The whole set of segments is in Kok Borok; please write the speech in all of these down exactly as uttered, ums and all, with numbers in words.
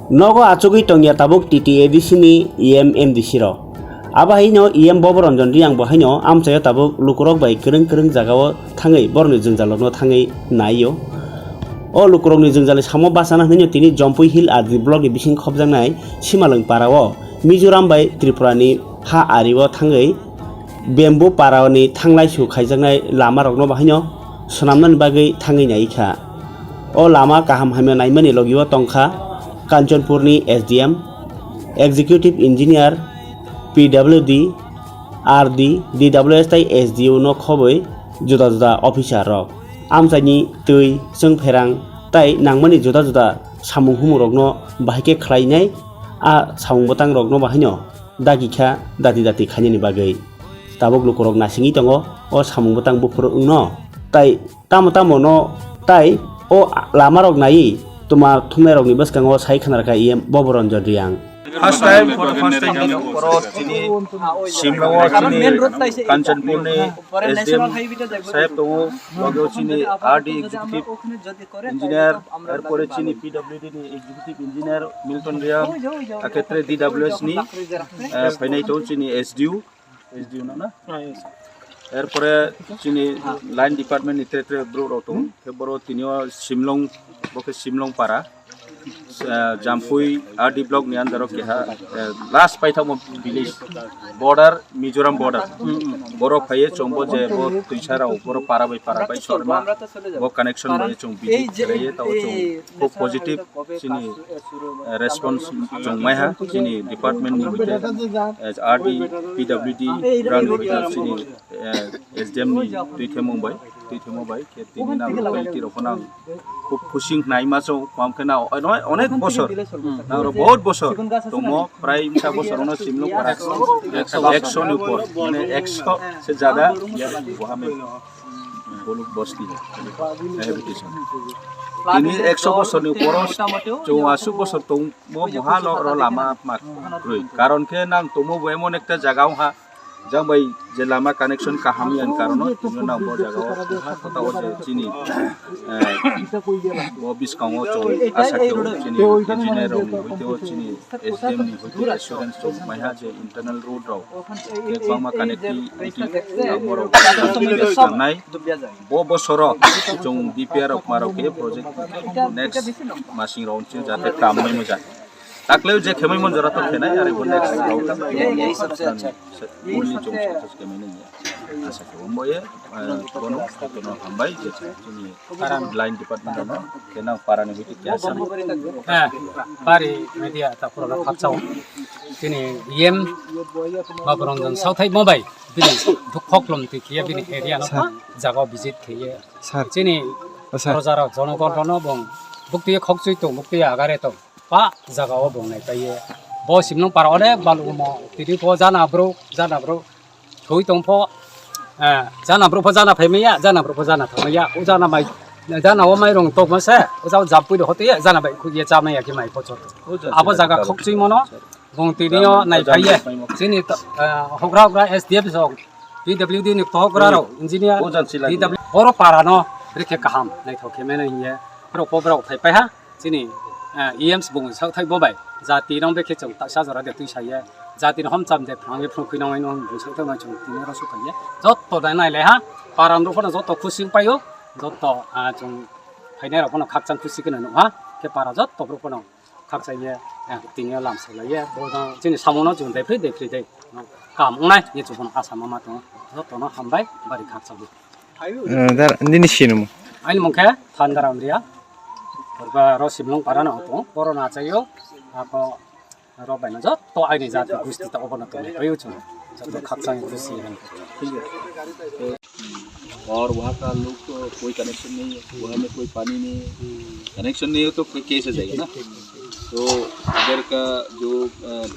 Nogo achugwi tongya tabuk T T A D C ni E M M D C rok. Abo haino E M Boboranjan Reang bo haino amchaio tabuk lukurok bai kwrwng kwrwng jagao thangwi borokni jwngjalrokno thangwi naio. O lukurokni jwngjalni samo bachana hwnwi tini Jampui Hill R D block ni bising khopjaknai Simalwng para o Mizoram bai Tripura ni ha ari o thangwi Bamboo para ni thanglai su khaijaknai lama rokno bahaino swnamnani bagwi thangwi nai kha. O lama kaham hamya naimani logi o tong kha Kanchanpur ni S D M, Executive Engineer, P W D, R D, D W S tai S D O no khobwi juda juda officer rok. Amchaini twi, chwngpherang tai nangmani juda juda samung humung rokno bahai khe khlainai a samung bwtang rokno bahaino dagi kha dati dati khainani bagwi. Tabuk lukurok nasingwi tongo o samung bwtang buphuru wngno. Tai tamo tamo no tai o lama rok naiwi tuma thumnai rokni bwskango sai khna rwkha E M Boboranjan Reang. First time, for the first time, chini oro chini Simla o chini Kanchanpur ni S D M saheb tongo, loge o chini R D executive engineer, erpore chini P W D ni executive engineer Milton Reang, akhetre D W S ni, eh, phainai tongo chini S D O, S D O no na? Erpore chini line department ni tre tre bro rok tongo, khe boro tini o Simlong, bo khe Simlong para. Eh, Jampui R D block ni under o keha, eh, last paithakma village border, Mizoram border. Borok phaiye chwngbo je bo twisa rok, borok para bai para bai sorma, bo connection bai chwng visit khlaiye, tao chwng khub positive chini, eh, response chwng maiha chini department ni hoite, eh, R D, P W D brand ni hoite chini, eh, S D M ni twi themung bai, twi themung bai khe tini nang locality rok phano ang khub khusing khnai ma chong, mam khe na onek, onek bosor, nang rok bahut bosor tongmo, prai misa bosor ono Simlong para ekso ni upor, mane ekso se jada, boha me boluk bosti habitation. Tini ekso bosor ni upor o chong asuk bosor tongmo, boha lo ro lama ma kwrwi. Karon khe nang tongmo bo emon ekta jaga wngkha, jang bai je lama connection kaham yang karon o tini nang bo jaga o ha kota o je chini, eh, bo biskango chong asa khe o chini engineer rok ni hoite o chini S D M ni hoite assurance chong maiha je internal road rok khe bangma connectivity nang borok nai. Bo bosoro chwng D P R rok ma rok khe project next masing rok chwng jate kam mai mo ja. Takle je khemai mon jora to khenai, are bo next rok only chwng success khemai nai ya. Asa khe bo ye, eh, bono, bono hambai je chini line department no khe nang para ni hoite kya sam. Eh, bari media ta pura khakchao. Chini E M Baburanjan Southai mo bai. Bini duk khok lom twi khiya bini area no jaga o visit khiya. Sir. Chini proja rok jonogon rono bong bukti khok chui tong, bukti agare tong. Pa jaga o bong nai taiye. Bo Simlong para onek balu mo tini pho jana bro, jana bro. Thui tong pho, eh, jana bro pho jana phai maya, jana bro pho jana thang maya. O jana mai, jana o mai rong tok ma se, o jana japui do hote, jana bai khu ye cha maya ki mai pho chot. Abo jaga khok chui mono. Bong tini o nai phaiye. Chini to, eh, hogra hogra S D F song, P W D ni hogra rok, engineer, P W D. Boro para no rikhe kaham naithok khe meno hiye. Borok po borok phai phai ha. Chini, eh, E M S bung sak thai bo bai. Jati rong bekhe chwng ta sa jora de twi saiye. Jati no hom cham de phrang ye phrung khui nang no bung sak thai ma chwng tini ro su phaiye. Jotto dai nai le ha. Para no phano jotto khusing paio. Jotto, ah, chwng phainai rok phano khakchang khusi khe no ha. Khe para jotto borok phano khakchangye, eh, tini lam salaiye, bo no chini samono chwng daiphri daiphri dai, no, kam wngnai, ye chwng bono asa ma ma tongo, jotono hambai, bari khakchangma. Eh, dar, nini sinimo? Aini mung khe Thandaram Riya, borba ro Simlong para no tongo, boro no achaio, ako ro bai no jotto aini jati gusti ta obono tongo, paio chwng, joto khakchang gusti. और वहाँ का लोग तो कोई कनेक्शन नहीं है, वहाँ में कोई पानी नहीं है। कनेक्शन नहीं हो तो कोई कैसे जाएगा ना? तो इधर का जो, अ,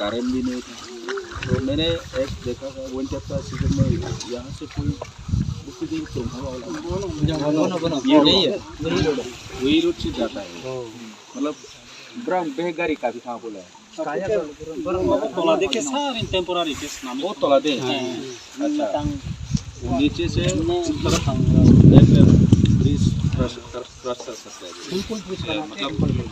कारण भी नहीं था। तो मैंने एक देखा था, विंटर का सीजन में यहाँ से कोई उसी दिन तुम हवा वाला ये नहीं है, वही रोड से जाता है। मतलब, ब्राउन बे गाड़ी काफी कहाँ बोला है? Tola de khe sa temporary khe swnam. O tola de? Acha. Niche se upar thang. Bridge cross, cross, cross, cross. Temporary.